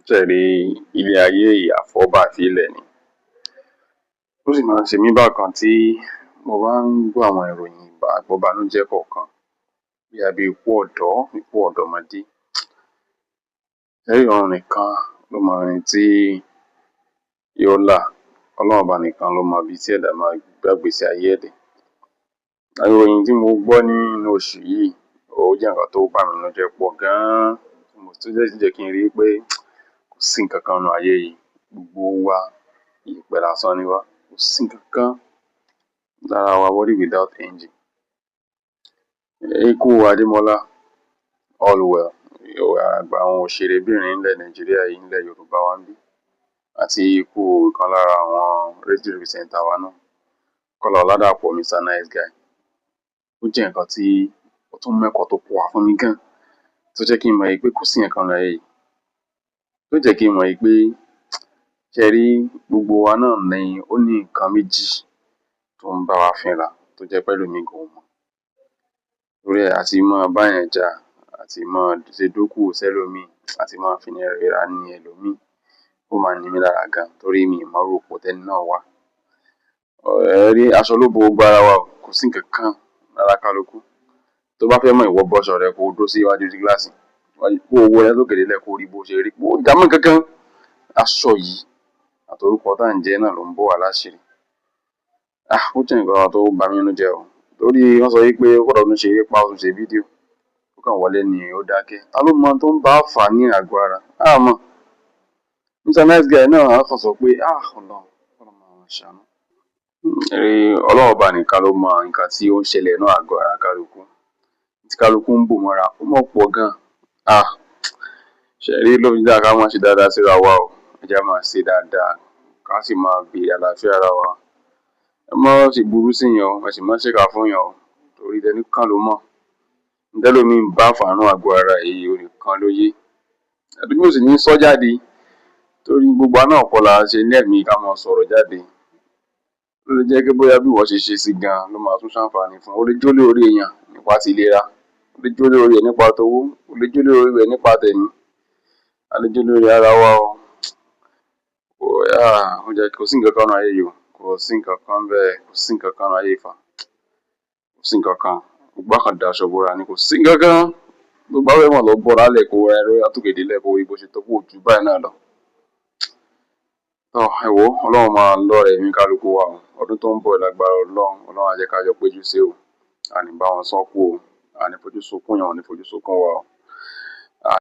Ṣé ẹ rí ilé ayé yìí, àfọ̀bà àti ilẹ̀ ni. Ó sì máa ń ṣe mí bákan tí mo bá ń gbọ́ àwọn ìròyìn àgbọ́banújẹ́ kọ̀ọ̀kan bí ikú ọ̀dọ́, ikú ọ̀dọ́mọdé. Lẹ́yìn Ọlọ́run nìkan ló mọ ẹni tí yóò là. Ọlọ́run ọba nìkan ló mọ ibi tí ẹ̀dá máa gbé ìgbésí ayé ẹ̀ dé. Àwọn ìròyìn tí mo gbọ́ nínú oṣù yìí, ó jẹ́ nǹkan tó bà mí nínú jẹ́ pọ̀ gan-an. Mo tó sì jẹ́ kí n rí pé kò sí nǹkan kan nínú ayé yìí. Gbogbo wa, ìyẹ̀pẹ̀ lásán ni wá. Kò sí nǹkan kan lára wa, body without engine. Ikú Adémọ́lá Allwell, àgbà àwọn òṣèrébìnrin ilẹ̀ Nàìjíríà yìí, nílẹ̀ Yorùbá wa níbí, àti ikú ìkan lára àwọn rédíò presenter wa náà, Kọ́lá Ọládàpọ̀, Mr. Nice Guy. Ó jẹ́ nǹkan tí ó tún mú ẹ̀kọ́ tó pọ̀ wá fún mi gan, tó jẹ́ kí n mọ̀ pé kò sí nǹkan nínú ayé yìí. Tó jẹ́ kí n mọ̀ pé ṣé ẹ rí, gbogbo wa náà ni ó ní nǹkan méjì tó ń bá wa fínra tó jẹ́ pé ẹlòmíì gan ò mọ̀. Torí ẹ̀, àti máa bá èèyàn jà, àti máa ṣe dókòwò sẹ́lòmíì, àti máa fi ìnira ní ẹlòmíì, ó máa ń ní mí lára gan torí mi ò mọ irú ipò tẹ́ni náà wà. Ẹ rí, aṣọ ló bo gbogbo ara wa o, kò sí nǹkan kan lára kálukú. Tó bá fẹ́ mọ̀, ìwọ bọ́ṣọ rẹ kó dúró sí iwájú gíláàsì, kó wo rẹ lókè délẹ̀ kó rí bó ṣe rí. Ó jámọ́ nǹkan kan. Aṣọ yìí àti orúkọ tá ń jẹ́ náà ló ń bò wá láṣìírí. Ah, ó jẹ́ nǹkan tó bà mí nínú jẹ́ o. Torí wọ́n sọ wípé ó gbọdọ̀ tún ṣe eré pa, ó tún ṣe fídíò. Ó kàn wọlé ni ó dákẹ́. Ta ló mọ ohun tó ń bá fà á ní àgọ́ ara? A mọ̀. Mr. Nice Guy náà á kàn sọ pé, ah, Ọlọ́run, Ọlọ́run máa ṣàánú. Ọlọ́run ọba nìkan ló mọ nǹkan tí ó ń ṣẹlẹ̀ nínú àgọ́ ara kálukú. Tí kálukú ń bò mọ́ra, ó mọ̀ pọ̀ gan. Ah, ṣé ẹ rí, ló fi dáa ká máa ṣe dáadáa síra wa o. Ẹ jẹ́ á máa ṣe dáadáa, ká sì máa béèrè àlàáfíà ara wa. Ẹ má ṣe burú sí èèyàn o, ẹ sì má ṣèkà fún èèyàn o, torí ẹni kan ló mọ̀. Ntẹ́lòmíì ń bá fà nínú àgọ́ ara yìí, òun nìkan ló yé. Ẹlòmíì ò sì ní sọ́ jáde torí gbogbo wa náà kọ́ la ṣe ní ẹ̀mí ká máa sọ̀rọ̀ jáde. Ó lè jẹ́ pé bóyá bí ìwọ ṣe ṣe sí gan ló máa tún ṣàǹfààní fún. Ó lè jó lórí èèyàn nípa ti ìlera, ó lè jó lórí ẹ̀ nípa towó, ó lè jó lórí rẹ̀ nípa tẹ̀mí. A lè jó lórí ara wa o. Ó jẹ́ kò sí nǹkan kan nínú ayé yìí o. Kò sí nǹkan kan bẹ́ẹ̀, kò sí nǹkan kan nínú ayé ìfà. Kò sí nǹkan kan. Gbogbo wa kàn daṣọ bora ni, kò sí nǹkan kan. Tó bá fẹ́ mọ̀, lọ bọ́ra lẹ̀ kó ra ẹrú látòkè délẹ̀ kó rí bó ṣe tó kó jù báyìí náà lọ. Tọ́ ẹ wò ó, Ọlọ́run máa lọ́rẹ̀ ẹ̀mí kálukú wa o. Ọdún tó ń bọ̀, lágbára Ọlọ́run, Ọlọ́run á jẹ́ ká jọ péjú sí o. A ní bá wọn sọ́kú o. A ní fojú sunkún yẹn, wọn ní fojú sunkún wa o.